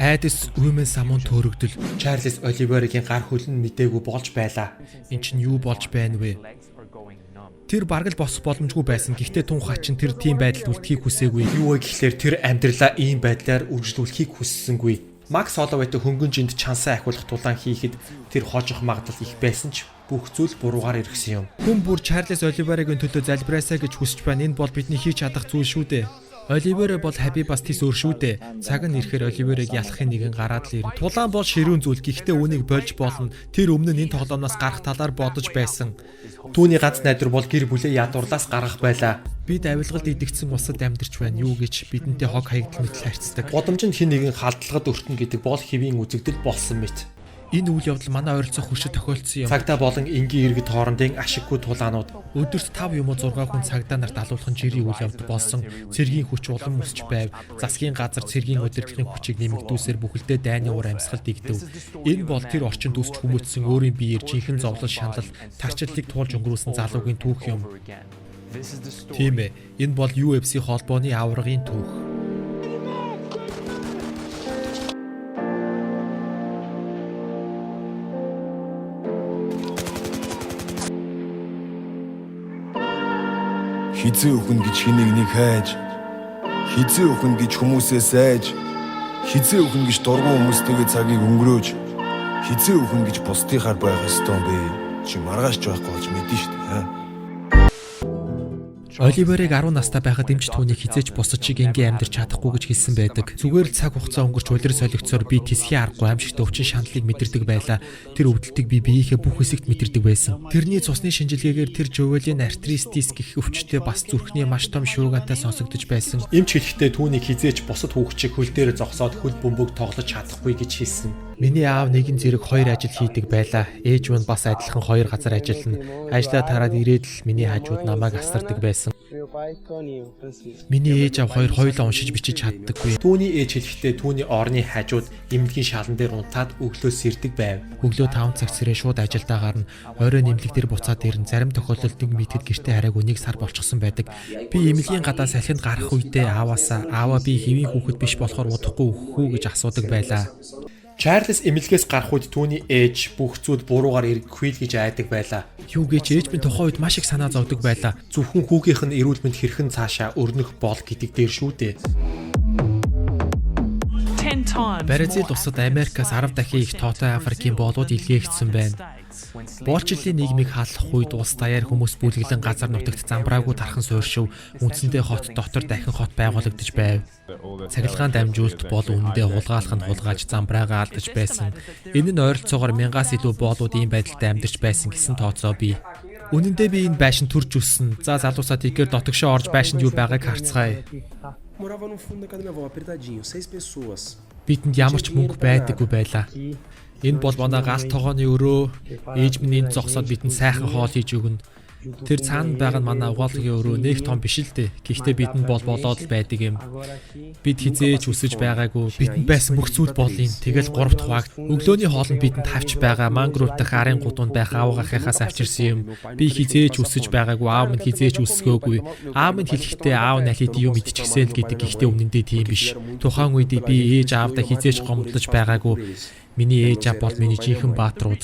Айдас үймэн самуун төөрөгдөл. Чарльз Оливерагийн гар хөл нь мдээгүй болж байлаа. Эн чинь юу болж байна вэ? Тэр бараг л босох боломжгүй байсан. Гэхдээ тун хачин тэр тийм байдалд үлдэхийг хүсээгүй. Юу вэ гэхлээр тэр амьдралаа ийм байдлаар үргэлжлүүлэхийг хүссэнгүй. Макс Холлоуэйтэй хөнгөн жинд чансаа ахиулах тулаан хийхэд тэр хожих магадлал их байсан ч бүх зүйл буруугаар эргэсэн юм. Хүн бүр Чарльз Оливерагийн төлөө залбираасай гэж хүсэж байна. Энэ бол бидний хийж чадах зүйл шүү дээ. Оливера бол Хабибас тис өөр шүү дээ. Цаг нь ирэхээр Оливераг ялахын нэгэн гараад л ирнэ. Тулаан бол ширүүн зүйл. Гэхдээ үүнийг болж болно. Тэр өмнө нь энэ тоглоомноос гарах талаар бодож байсан. Түүний ганц найдвар бол гэр бүлээ ядуурлаас гаргах байлаа. Бид авилгалд идэгдсэн улсад амьдарч байна. Юу гэж бидэнтэй хог хаягдал мэтэл харьцдаг. Гудамжинд хэн нэгэн халдлагад өртөн гэдэг бол хэвийн үзэгдэл болсон мэт. Энэ үйл явдал манай ойролцоох хөршид тохиолдсон юм. Цагдаа болон энгийн иргэд хоорондын ашиггүй тулаанууд. Өдөрт 5 юм уу 6 хүн цагдаа нарт алуулах нь жирийн үйл явдал болсон. Цэргийн хүч улам өсч байв. Засгийн газар цэргийн удирдлагын хүчийг нэмэгдүүлсээр бүхэлдээ дайны уур амьсгалд игдэв. Энэ бол тэр орчинд өсч хүмүүжсэн өөрийн биеэр жинхэнэ зовлон шанал тарчлалыг туулж өнгөрүүлсэн залуугийн түүх юм. Тийм ээ. Энэ бол UFC холбооны аваргын түүх. Хизээ өхөн гэж хэнийг нэг хайж, хизээ өхөн гэж хүмүүсээс айж, хизээ өхөн гэж дургуун хүмүүстэйгээ цагийг өнгөрөөж, хизээ өхөн гэж бусдынхаар байх ёстой юм бэ? Чи маргааш ч байхгүй болж мэдэн шүү дээ. Аа? Оливерыг 10 настай байхад эмч түүнийг хизээж бусад шиг энгийн амьдарч чадахгүй гэж хэлсэн байдаг. Зүгээр л цаг хугацаа өнгөрч улирал солигдсоор би тэсхийн аргагүй аимшигт өвчин шаналлыг мэдэрдэг байлаа. Тэр өвдөлтийг би биеийнхээ бүх хэсэгт мэдэрдэг байсан. Тэрний цусны шинжилгээгээр тэр Жовелийн артритис гэх өвчтөй бас зүрхний маш том шуугантай сонсогдож байсан. Эмч хэлэхдээ түүнийг хизээж бусад хүүхчийг хөл дээр зогсоод хөл бөмбөг тоглож чадахгүй гэж хэлсэн. Миний аав нэгэн зэрэг хоёр ажил хийдэг байлаа. Ээж минь бас адилхан хоёр газар ажиллана. Ажлаа тараад ирээд л миний хажууд намайг асардаг байсан. Meu pai, Toninho, Francisco. Миний ээж аав хоёр хоёулаа уншиж бичиж чаддаггүй. Түүний ээж хэлэхдээ түүний орны хажууд эмнэлгийн шалан дээр унтаад өглөө сэрдэг байв. Өглөө 5 цаг сэрээ шууд ажилдаа гарна. Орой нэмлэг дээр буцаад ирнэ. Зарим тохиолдолд нэг мэдэхэд гэртээ хараагүй 1 сар болчихсон байдаг. Би эмнэлгийн гадаа салхинд гарах үедээ ааваасаа ааваа би хэвийн хүүхэд биш болохоор удахгүй өөхөх үү гэж асуудаг байлаа. Чарльз эмнэлгээс гарах үед түүний ээж бүх зүйл буруугаар эргэхгүй л гэж айдаг байлаа. Юу гэж ээж минь тухайн үед маш их санаа зовдөг байлаа. Зөвхөн хүүгийнх нь эрүүл мэнд хэрхэн цаашаа өрнөх бол гэдэг дээр шүү дээ. Бразил улсад Америкаас 10 дахин их тоотой Африкийн боолууд илгээгдсэн байна. Боолчлолын нийгмийг халах үед улс даяар хүмүүс бүлэглэн газар нутагт замбраагүй тархан суурьшив. Үндсэндээ хот дотор дахин хот байгуулагдаж байв. Цахилгаан дамжуулалт бол үнэндээ хулгайлах нь хулгайлж замбраагаа алдаж байсан. Энэ нь ойролцоогоор 1000-аас илүү боолууд ийм байдалтай амьдарч байсан гэсэн тооцоо бий. Үнэндээ би энэ байшин төрж өссөн. За залуусаа тэгэхээр дотогшоо орж байшинд юу байгааг харцгаая. Morava no fundo da casa da minha avó, apertadinho, seis pessoas. Бидэнд ямар ч мөнгө байдаггүй байлаа. Энэ бол манай гал тогооны өрөө. Ээж минь энд зогсоод бидэнд сайхан хоол хийж өгнө. Тэр цаана байгаа нь манай угаалгын өрөө нэг том биш л дээ. Гэхдээ бидэнд бол болоод л байдаг юм. Бид хизээж өсөж байгаагүй. Бидэнд байсан бүх зүйл бол юм. Тэгэл 3 дахь хуваагт өглөөний хоол нь бидэнд хавч байгаа. Мангров дахь арын гудамд байх аав ахынхаас авчирсан юм. Би хизээж өсөж байгаагүй. Аав минь хизээж өсгөөгүй. Аав минь хэлэхдээ аав нь аль хэдийн юм идчихсэн л гэдэг. Гэхдээ үнэндээ тийм биш. Тухайн үед би ээж аавдаа хизээж гомдлож байгаагүй. Миний ээж аав бол миний жинхэнэ бааtruуд.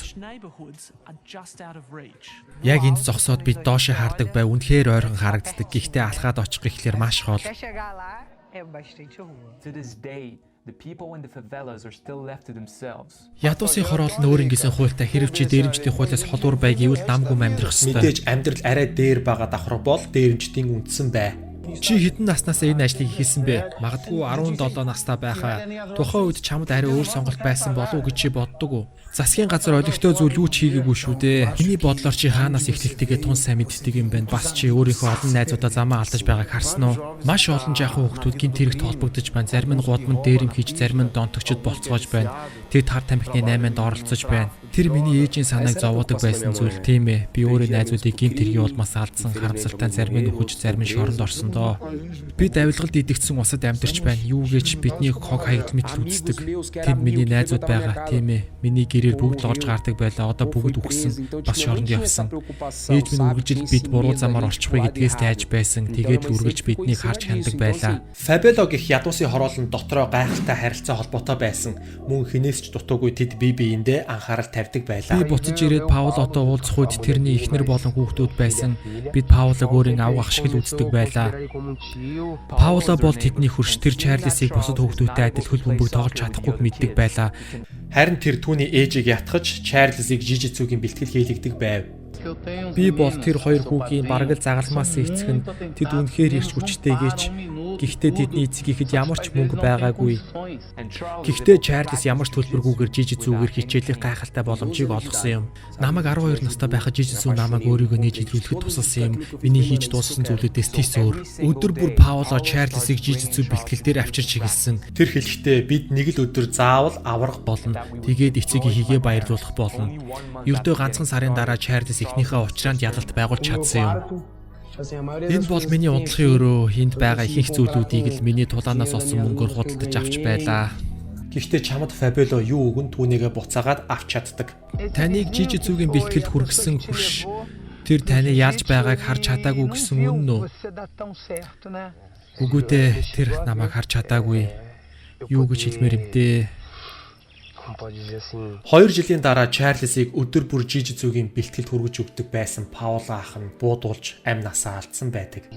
Яг энд зогсоод бид доошоо хардаг бай. Үнэхээр ойрхон харагддаг. Гэхдээ алхаад очих гэхлээр маш хол. Até chegar lá é bastante rua. To this day, the people in the favelas are still left to themselves. Ядуусын хороол нь өөр ингэсэн хуультай хэрв чи дээрэмчдийн хуулиас холуур бай гэвэл нам гүм амьдрах ёстой. Мэдээж амьдрал арай дээр байгаа давхар бол дээрэмчдийн үндсэн бай. Чи хэдэн наснаас энэ ажлыг хийсэн бэ? Магадгүй 17 настай байхаа. Тухайн үед чамд арай өөр сонголт байсан болов уу гэж чи боддог уу? Засгийн газар олигтой зүйл юу ч хийгээгүй шүү дээ. Миний бодлоор чи хаанаас эхлэлтэйгээ тун сайн мэддэг юм байна. Бас чи өөрийнхөө олон найзуудаа замаа алдаж байгааг харсан уу? Маш олон жаахан хүүхдүүд гинт хэрэгт холбогдож байна. Зарим нь гудамд дээрэм хийж, зарим нь донтогчд болцоож байна. Тэд хар тамхины 8-нд оролцож байна. Тэр миний ээжийн санааг зовоодог байсан зүйл тийм ээ. Би өөрөө найзуудыг гинт хэргийн улмаас алдсан, харамсалтай нь зарим нь үхэж, зарим нь шоронд орсон. доо. Бид авилгалд идэгдсэн усад амьдарч байна. Юу гэж бидний хог хаягдал мэтэл үздэг. Тэнд миний найзууд байгаа, тийм ээ. Миний гэрээр бүгд л орж гардаг байлаа. Одоо бүгд үхсэн. Бас шоронд явсан. Ээж минь үргэлжил бид буруу замаар орчихгүй гэдгээс тайж байсан. Тэгээд л үргэлж биднийг харж хяндаг байлаа. Фабело гэх ядуусын хороолн дотроо гайхалтай харилцаа холбоотой байсан. Мөн хинээс ч дутуугүй тэд бие биендээ анхаарал тавьдаг байлаа. Би буцаж ирээд Паулотой уулзах үед тэрний эхнэр болон хүүхдүүд байсан. Бид Паулог өөрийн авга ах шиг л үздэг байлаа. Пауло бол тэдний хөрш, тэр Чарльзыг бусад хүүхдүүдтэй адил хөл бөмбөг тоглож чадахгүйг мэддэг байлаа. Харин тэр түүний ээжийг ятгах Чарльзыг жижицүүгийн бэлтгэл хийлэгдэг байв. Би бол тэр хоёр хүүгийн бараг л загалмаас эцэг нь, тэд үнэхээр ирч хүчтэйгээч. Гэхдээ тэдний эцэг ихэд ямар ч мөнгө байгаагүй. Гэхдээ Чарльз ямар ч төлбөргүйгээр жижицүүгээр хичээлэх гайхалтай боломжийг олгосон юм. Намайг 12 настай байхад жижицүү намайг өөрийгөө нээж илрүүлэхэд тусалсан юм. Миний хийж дууссан зүйлүүдээс тис өөр. Өдөр бүр Пауло Чарльзыг жижицүү бэлтгэл дээр авчирч эхэлсэн. Тэр хэлэхдээ бид нэг л өдөр заавал аварга болно. Тэгээд эцэг эхийгээ баярлуулах болно. Ердөө ганцхан сарын дараа Чарльз эхнийхээ учраанд ялалт байгуулж чадсан юм. Энэ бол миний унтлахын өрөө, энд байгаа ихэнх зүйлүүдийг л миний тулаанаас олсон мөнгөөр худалдаж авч байлаа. Гэхдээ чамд Фабело юу өгөн түүнийгээ буцаагаад авч чаддаг. Таныг жижицүүгийн бэлтгэлд хүргэсэн хөрш тэр таны ялж байгааг харж чадаагүй гэсэн үнэн үү? Үгүй дээ, тэр намайг харж чадаагүй. Юу гэж хэлмээр юм дээ? 2 жилийн дараа Чарльзыг өдөр бүр жижицүүгийн бэлтгэлд хүргэж өгдөг байсан Паула ах нь буудулж амь насаа алдсан байдаг.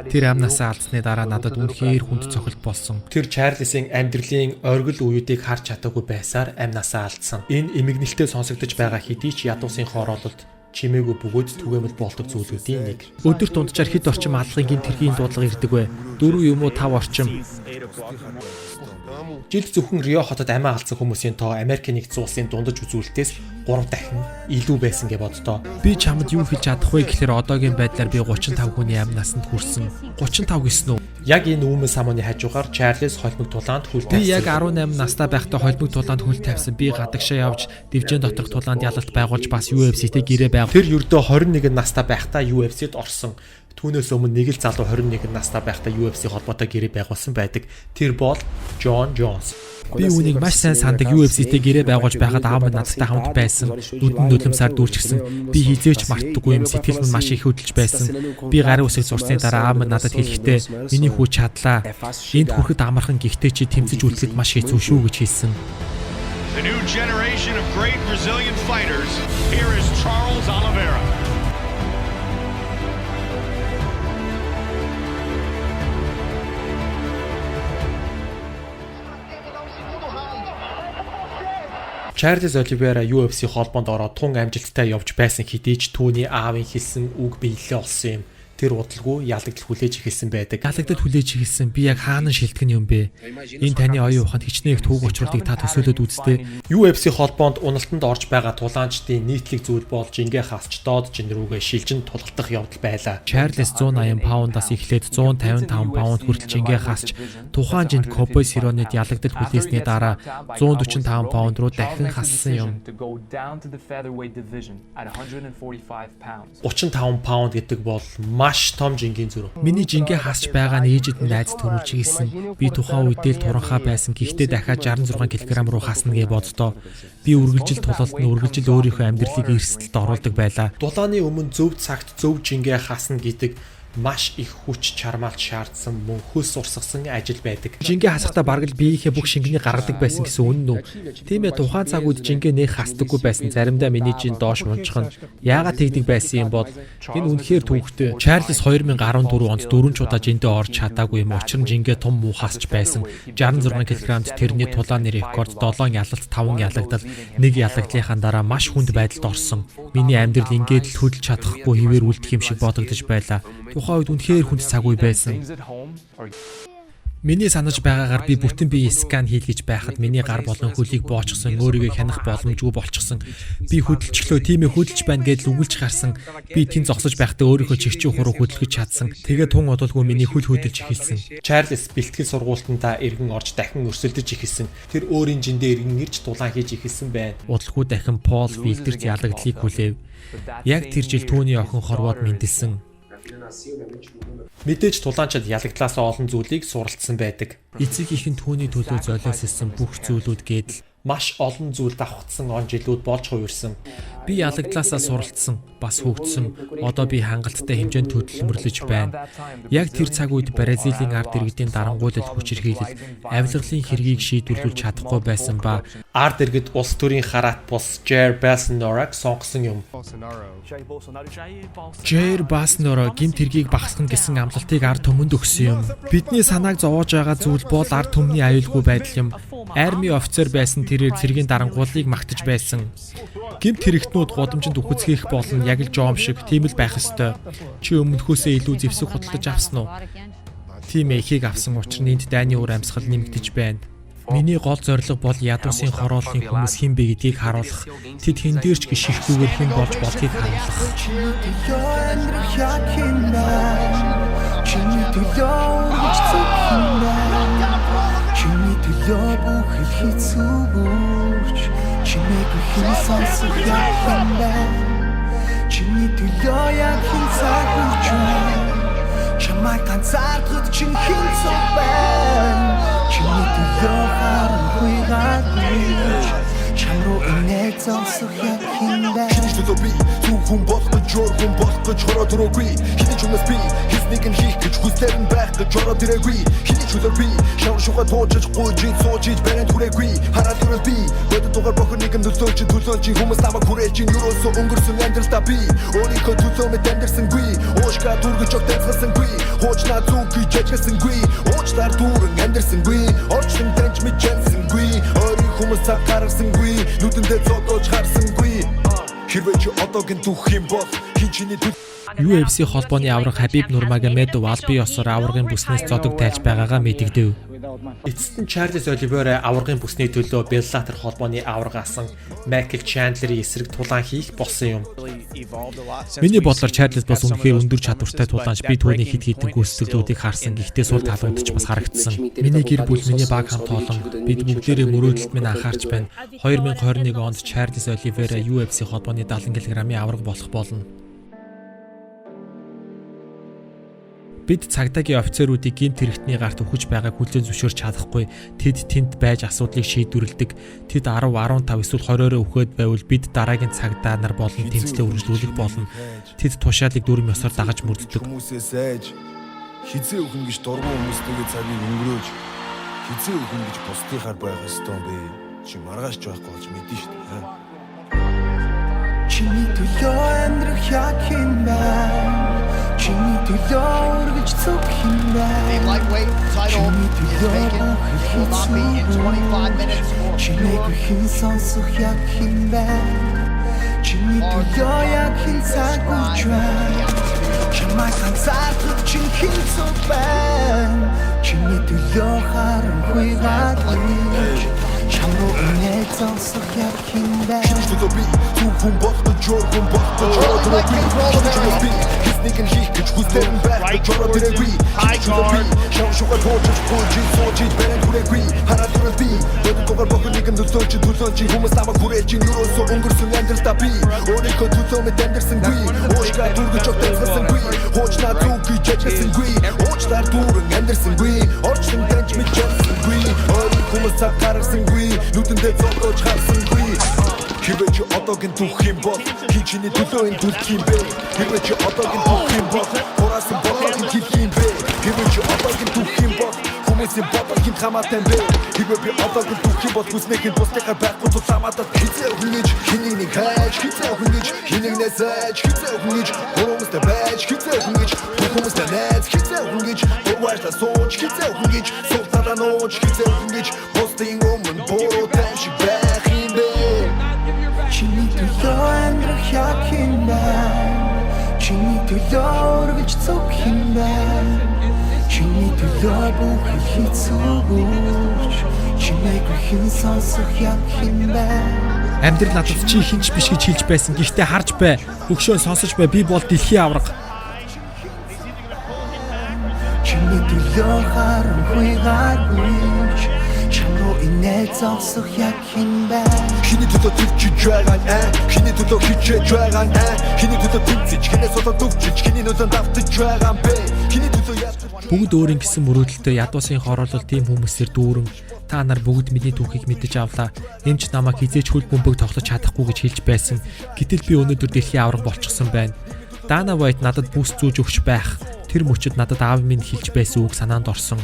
Тэр амь насаа алдсны дараа надад үнэхээр хүнд цохилт болсон. Тэр Чарльзын амьдралын оргил үеүүдийг харж чадаагүй байсаар амь насаа алдсан. Энэ эмгэнэлтэй сонсогдож байгаа хэдий ч ядуусын хороололд чимээгүй бөгөөд түгээмэл болдог зүйлүүдийн нэг. Өдөрт дунджаар хэд орчим алгын гэмт хэргийн дуудлага ирдэг вэ? 4 юм уу 5 орчим. Жилд зөвхөн Рио хотод амиа алдсан хүмүүсийн тоо Америкийн нэгдсэн улсын дундаж үзүүлэлтээс 3 дахин илүү байсан гэж боддоо. Би чамд юу хэлж чадах вэ гэхээр одоогийн байдлаар би 35 хүний амь насанд хүрсэн. 35 гэсэн үү? Яг энэ Үүмэн самууны хажуугаар Чарльз холимог тулаанд хөл Би тавьсан. яг 18 настай байхдаа холимог тулаанд хөл тавьсан. Би гадагшаа явж дивжин доторх тулаанд ялалт байгуулж бас UFC-тэй гэрээ байгуул. Тэр ердөө 21 настай байхдаа UFC-д орсон. Түүнээс өмнө нэг л залуу 21 настай байхдаа UFC холбоотой гэрээ байгуулсан байдаг. Тэр бол Джон Джонс. Би үүнийг маш сайн сандаг. UFC-тэй гэрээ байгуулж байхад аав минь надтай хамт байсан. Нүдэн нулимсаар дүүрчихсэн. Би хизээч мартдаггүй юм, сэтгэл минь маш их хөдөлж байсан. Би гарын үсэг зурсны дараа аав минь надад хэлэхдээ миний хүү чадлаа. Энд хүрэхэд амархан, гэхдээ чи тэмцэж үлдэхэд маш хэцүү шүү гэж хэлсэн. The new generation of great Brazilian fighters. Here is Charles Oliveira. Чарльз Оливера UFC холбоонд ороод тун амжилттай явж байсан хэдий ч түүний аавын хэлсэн үг биелэлээ олсон юм. Тэр удалгүй ялагдал хүлээж эхэлсэн байдаг. Ялагдал хүлээж эхэлсэн. Би яг хаана шилтгэн юм бэ? Энэ таны оюун ухаанд хичнээн их түүх учруултыг та төсөөлөд үзтээ. UFC холбоонд уналтанд орж байгаа тулаанчдын нийтлэг зүйл бол жингээ хасч доод жин рүүгээ шилжин тулгалтах явдал байлаа. Чарльз 180 паундаас эхлээд 155 паунд хүртэл жингээ хасч тухайн жинд Кобой Сиронид ялагдал хүлээсний дараа 145 паунд руу дахин хассан юм. 35 паунд гэдэг бол маш том жингийн зөрүү. Миний жингээ хасч байгаа нь ээжид нь найз төрүүлж хийсэн. Би тухайн үедээ л туранхаа байсан. Гэхдээ дахиад 66 кг руу хасна гэж боддоо. Би үргэлжил тулалд нь үргэлжил өөрийнхөө амьдралыг эрсдэлд оруулдаг байлаа. Дулааны өмнө зөв цагт зөв жингээ хасна гэдэг маш их хүч чармаалт шаардсан мөн хөлс урсгасан ажил байдаг. Жингээ хасахдаа бараг л биеийнхээ бүх шингэнийг гаргадаг байсан гэсэн үнэн үү? Тийм ээ, тухайн цаг үед жингээ нэх хасдаггүй байсан. Заримдаа миний жин доош мунчихна. Яагаад тэгдэг байсан юм бол энэ үнэхээр түүхтэй. Чарльз 2014 онд дөрвөн удаа жиндээ орж чадаагүй юм. Учир нь жингээ том муу хасч байсан. 66 кг-д тэрний тулааны рекорд 7 ялалт 5 ялагдал, 1 ялагдлынхаа дараа маш хүнд байдалд орсон. Миний амьдрал ингээд л хөдөлж чадахгүй хэвээр үлдэх юм шиг бодогдож байлаа. Тухайн үед үнэхээр хүнд цаг үе байсан. Миний санаж байгаагаар би бүтэн бие скан хийлгэж байхад миний гар болон хөлийг боочсон, өөрийгөө хянах боломжгүй болчихсон. Би хөдөлчихлөө, тийм ээ, хөдөлж байна гэдэл үгэлж гарсан. Би тэн зогсож байхдаа өөрийнхөө чигчийн хуруу хөдөлгөж чадсан. Тэгээ тун удалгүй миний хөл хөдөлж эхэлсэн. Чарльз бэлтгэл сургуультандаа эргэн орж дахин өрсөлдөж эхэлсэн. Тэр өөрийн жиндээ эргэн ирж тулаан хийж эхэлсэн байна. Удалгүй дахин Пол Вилдерт ялагдлыг хүлээв. Яг тэр жил түүний охин хорвоод мэндэлсэн. Мэдээж тулаанчид ялагдлаасаа олон зүйлийг суралцсан байдаг. Эцэг их нь түүний төлөө золиослсон бүх зүйлүүд гэдэл Маш олон зүйл давхцсан он жилүүд болж хувирсан. Би ялагдлаасаа суралцсан, бас хөгжсөн. Одоо би хангалттай хэмжээнд хөдөлмөрлөж байна. Яг тэр цаг үед Бразилийн ард иргэдийн дарангуйлал, хүчирхийлэл, авилгалын хэргийг шийдвэрлүүлж чадахгүй байсан ба Ард иргэд улс төрийн хараат бус Jair Bolsonaro-г сонгосон юм. Jair Bolsonaro гэмт хэргийг багасгана гэсэн амлалтыг ард түмэнд өгсөн юм. Бидний санааг зовоож байгаа зүйл бол ард түмний аюулгүй байдал юм. Арми офицер байсан тэрээр цэргийн дарангуйллыг магтаж байсан. Гэмт хэрэгтнүүд гудамжинд үхэцгээх болно, яг л жоом шиг тийм л байх ёстой. Чи өмнөхөөсөө илүү зэвсэг худалдаж авсан уу? Тийм ээ, ихийг авсан, учир нь энд дайны үр амьсгал нэмэгдэж байна. Миний гол зорилго бол ядуусын хорооллын хүмүүс хэн бэ гэдгийг харуулах. Тэд хэн дээр ч гишгэхгүйгээр хэн болж болдгийг харуулах. Чиний төлөө амьдрах яг юм байна. Чиний төлөө үргэлж зүг юм байна. Чиний төлөө бүх хэл хэцүүгүүрч чимээгүй хэн сонсох яг юм байна. Чиний төлөө яг хэн цаг үрч байна. Чамайг ганцаардахад чин хэн цог байна. Чиний төлөө харанхуй гагвч чам руу инээ зогсох яг хэн байна. Хэний ч төлөө би зөв хүн болох гэж, өөр хүн болох гэж хороо төрөөгүй. Хэний ч өмнөөс би хийснийг нь хийх гэж, хүслээр нь байх гэж ороод ирээгүй. Хэний ч төлөө би шавар шугаа туужиж, гуйж, сууж иж барайнд хүрээгүй. Хараад өрөөл би бодит дугаар бохор нийгэм нөлөөлж чинь, төлөөлж чинь, хүмүүс намайг хүрээлж чинь. Ерөөсөө өнгөрсөн амьдралдаа би өөрийнхөө төлөө мэт амьдарсангүй. Уушгаа дүргэж огт амьсгалсангүй. Хуучнаа зүг гэж ажигласангүй. Уучлаар дүүрэн амьдарсангүй. Орчлон таньж мэдж чансангүй. Ойрын хүмүүс цаг гаргасангүй. Нүдэндээ зодож харсангүй. Хэрвээ чи одоогийн түүх юм бол хэн чиний төлөө UFC холбооны аварга Хабиб Нурмагомедов албан ёсоор аваргын бүснээс зодог тайлж байгаагаа мэдэгдэв. Эцэст нь Чарльз Оливейра аваргын бүсний төлөө Bellator холбооны аварга асан Майкл Чандлерийн эсрэг тулаан хийх болсон юм. Миний бодлоор Чарльз бас үнэхээр өндөр чадвартай тулаанч. Би түүний хэд хэдэн гүйцэтгэлүүдийг харсан. Гэхдээ сул талууд ч бас харагдсан. Миний гэр бүл, миний баг хамт олон, бид бүгдээрээ мөрөөдөлд минь анхаарч байна. 2021 онд Чарльз Оливейра UFC холбооны 70 кг-ийн аварга болох болно. Бид цагдаагийн офицеруудыг гэмт хэрэгтний гарт үхэж байгааг хүлээн зөвшөөрч чадахгүй. Тэд тэнд байж асуудлыг шийдвэрлэдэг. Тэд 10, 15 эсвэл 20-ороо үхээд байвал бид дараагийн цагдаа нар болон тэмцлээ үргэлжлүүлэх болно. Тэд тушаалыг дүрм ёсоор дагаж мөрддөг. Хүмүүсээс айж хизээ өхөн гэж дургуун хүмүүстэйгээ цагийг өнгөрөөж, хизээ өхөн гэж бусдынхаар байх ёстой юм бэ? Чи маргааш ч байхгүй болж мэдэн шүү дээ. Чиний төлөө амьдрах яг юм байна. Чиний төлөө үргэлж зүг юм байна. Чиний төлөө бүх хэл хэцүүгүүрч чимээгүй хэн сонсох яг юм байна. Чиний төлөө яг хэн цаг үрч байна. Чамайг ганцаардахад чин хэн цог байна. Чиний төлөө харанхуй гагвч чам руу инээ зогсох яг юм байна. Хэний ч төлөө би зөв хүн болох гэж, өөр хүн болох гэж ороод ирээгүй. Хэний ч өмнөөс би хийснийг нь хийх гэж, хүслээр нь байх гэж ороод ирээгүй. Хэний ч төлөө би шавар шугаа туужиж, гуйж, сууж иж барайнд хүрээгүй. Хараад өрөөл би бодит дугаар бохор нийгэм нөлөөлж чинь, төлөөлж чинь, хүмүүс намайг хүрээлж чинь. Ерөөсөө өнгөрсөн амьдралдаа би өөрийнхөө төлөө мэт амьдарсангүй. Уушгаа дүргэж огт амьсгалсангүй. Хуучнаа зүг гэж ажигласангүй. Уучлаар дүүрэн амьдарсангүй. Орчлон таньж мэдж чадсангүй. Ойрын хүмүүс цаг гаргасангүй. Нүдэндээ зодож харсангүй. Хэрвээ чи одоогийн түүх юм бол хэн чиний төлөө энэ түлх юм бэ? Хэрвээ чи одоогийн түүх юм бол хураасан бодлого хэлэх юм бэ? Хэрвээ чи одоогийн түүх юм бол хүмүүсийн бодлого хэн хамаатай юм бэ? Хэрвээ би одоогийн түүх юм бол хүснэх нь бусдынхаар байхгүй тул хамаатай. Хизээ өхөн гэж хэнийг нэг хайж, хизээ өхөн гэж хэнийг нэсэж, хизээ өхөн гэж хүмүүстэй байж, хизээ өхөн гэж бүх хүмүүстэй найз, хизээ өхөн гэж дурвайжлаа сууж, хизээ өхөн гэж сул талаа нууж, хизээ өхөн гэж бусдын өмнө буруутай шиг байх юм бэ? Чиний төлөө амьдрах яг юм байна. Чиний төлөө үргэлж зүг юм байна. Чиний төлөө бүх хэл хэцүүгүүрч чимээгүй хэн сонсох яг юм байна. Амьдрал надад чи хэн ч биш гэж хэлж байсан. Гэхдээ харж бай. Бөгшөө сонсож бай. Би бол дэлхийн аварга. Чиний төлөө харанхуй гагвч чам руу инээ Чимээ зогсох яг хэн бэ? Хэний төлөө төвчж байгаа нь аа? Хэний төлөө хичээж байгаа нь аа? Хэний төлөө тэмцэж, хэнээс болоод төвчж, хэний нөлөө давтаж байгаа юм бэ? Хэний төлөө ядарч Бүгд өөрийн гэсэн мөрөөдөлтөй ядуусын хороолол тийм хүмүүсээр дүүрэн. Та нар бүгд миний түүхийг мэдэж авлаа. Эмч намайг хэзээ ч хөл бөмбөг тоглож чадахгүй гэж хэлж байсан. Гэтэл би өнөөдөр дэлхийн аварга болчихсон байна. Дана Вайт надад бүс зүүж өгч байх. Тэр мөчид надад аав минь хэлж байсан үг санаанд орсон.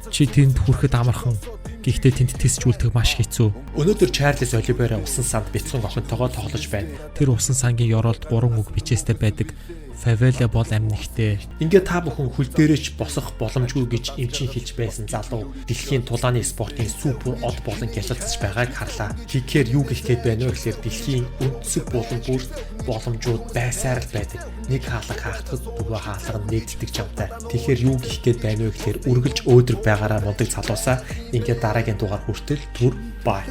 Чи тэнд хүрэхэд амархан. Гэхдээ тэнд тэсч үлдэх маш хэцүү. Өнөөдөр Чарльз Оливера усан санд бяцхан охинтойгоо тоглож байна. Тэр усан сангийн ёроолд 3 үг бичээстэй байдаг. Фавела бол амь нэгтэй. Ингээд та бүхэн хөл дээрээ ч босох боломжгүй гэж эмчийн хэлж байсан залуу дэлхийн тулааны спортын супер од болон гялалзаж байгааг харлаа. Тэгэхээр юу гэх гээд байна вэ гэхээр дэлхийн өнцөг болон бүрт боломжууд байсаар л байдаг. Нэг хаалга хаахтад нөгөө хаалга нь нээгддэг чамтай. Тэгэхээр юу гэх гээд байна вэ гэхээр үргэлж өөдрөг байгаараа мундаг залуусаа. Ингээд дараагийн дугаар хүртэл түр бай.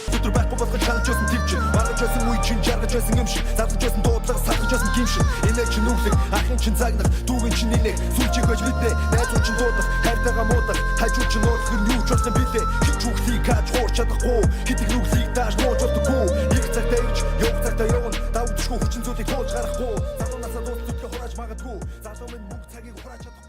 Өдөр байхгүй болгож чанаж байсан твч Маргаж байсан үе чинь жаргаж байсан юм шиг Заргаж байсан дуудлага саргаж байсан гим шиг Инээ чинь нүглэх, ахын чинь загнах, дүүгэн чинь инех Сүлжийг байж мэднэ, найзууд чинь дуудах, хайртайгаа муудах Хажуу чинь нуудлах нь юу ч болсон билээ. Хит хүүхлийг хааж хуурч чадахгүй, хит их нүглийг дааш нууж болдоггүй. Их цагтаа ирж, явах цагтаа явна. Давагдшгүй хүчин зүйлийг хуулж гарахгүй. Залуу насаа дуус зүтгэх хурааж магадгүй. Залуу минь мөнгө цагийг хурааж чадахгүй.